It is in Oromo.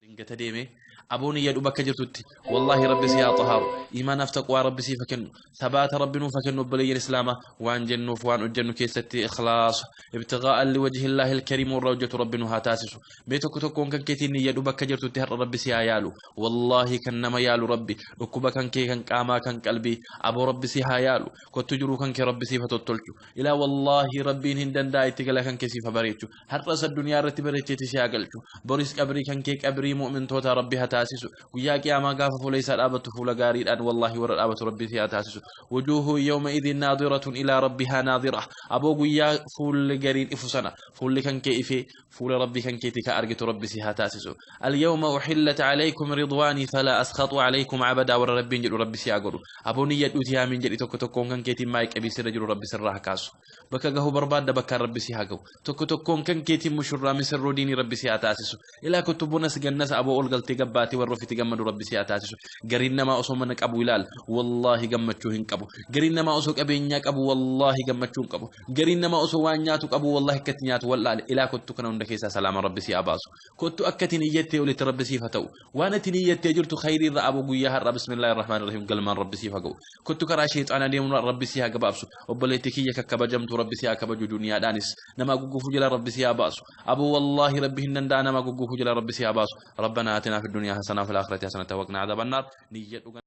Dingata deemee aboon iyyadhu bakka jirtutti, wallaahi Rabbi si haa xahaaru, iimaanaaf taqwaa Rabbi siif haa kennu, sabaata Rabbi nuuf haa kennu. Obboleeyyan islaamaa, waan jennuuf waan hojjennu keessatti ikhlaasa, ibtigaa'an liwajhillaahi alkariim warra hojjetu Rabbi nu haa taasisu. Mee tokko tokkoon kan keetiin iyyadhu bakka jirtutti, har'a Rabbi si haa yaalu. Wallaahi kan nama yaalu Rabbi. Dhukkuba kan kee kan qaamaa, kan qalbii, aboo Rabbi si haa yaalu. Kottu, jiruu kan kee Rabbi siif haa tottolchu. Ilaa, wallaahi Rabbiin hin danda'a, itti gala kan kee siif haa bareechu. Har'as addunyaa irratti bareecheeti si haa galchu. Boris qabrii kan kee qabrii mu'mintoota Rabbi haa taasisu. Guyyaa qiyaamaa gaafa fuula isaa dhaabattu fuula gaariidhaan wallaahi warra dhaabatu Rabbi si haa taasisu. Wujuuhu yawma idin naadiratun ilaa rabbihaa naadira. Aboo, guyyaa fuulli gariin ifu sana fuulli kan kee ifee fuula Rabbii kan keetii ka argitu Rabbi si haa taasisu. Alyawma uxillat alaykum ridwaanii falaa askhatu alaykum abadaa warra Rabbiin jedhu Rabbi si haa godhu. Aboo, niyyadhuuti yaamiin jedhi. Tokko tokkoon kan keetiin maayii qabii sirra jiru Rabbi sirraa haa kaasu. Bakka gahu barbaadda, bakkaan Rabbi si haa gahu. Tokko tokkoon kan keetiin mushurraa misirroo diinii Rabbi si haa taasisu. Ilaa, kottu, bunas gannas aboo ol galtee gabbaatee warra ofitti gammadu Rabbi si haa taasisu. Gariin namaa osoo mana qabu, ilaal, wallaahi gammachuu hin qabu. Gariin namaa osoo qabeenyaa qabu, wallaahi gammachuu hin qabu. Gariin namaa osoo waan nyaatu qabu, wallaahi akkatti nyaatu wallaale. Ilaa, kottu, kana hunda keessaa salaama Rabbi si haa baasu. Kottu, akka itti niyyattee olitti Rabbi siif haa ta'u. Waan itti niyyattee jirtu khayrii irra, aboo, guyyaa har'a bismillaahi rahmaani rahiim galmaan Rabbi siif haa ga'u. Kottu, karaa sheexaanaa deemuun Rabbi si haa gabaabsu. Obboleettii kiyya kakkabajamtu, Rabbi si haa kabaju. Duniyaadhaanis nama guggufuu jala Rabbi si haa baasu. Aboo, wallaahi Rabbi hin danda'a, nama guggufuu jala Rabbi si haa baasu. ربنا آتنا في الدنيا حسنة وفي الآخرة حسنة وقنا عذاب النار. Niyyadhu.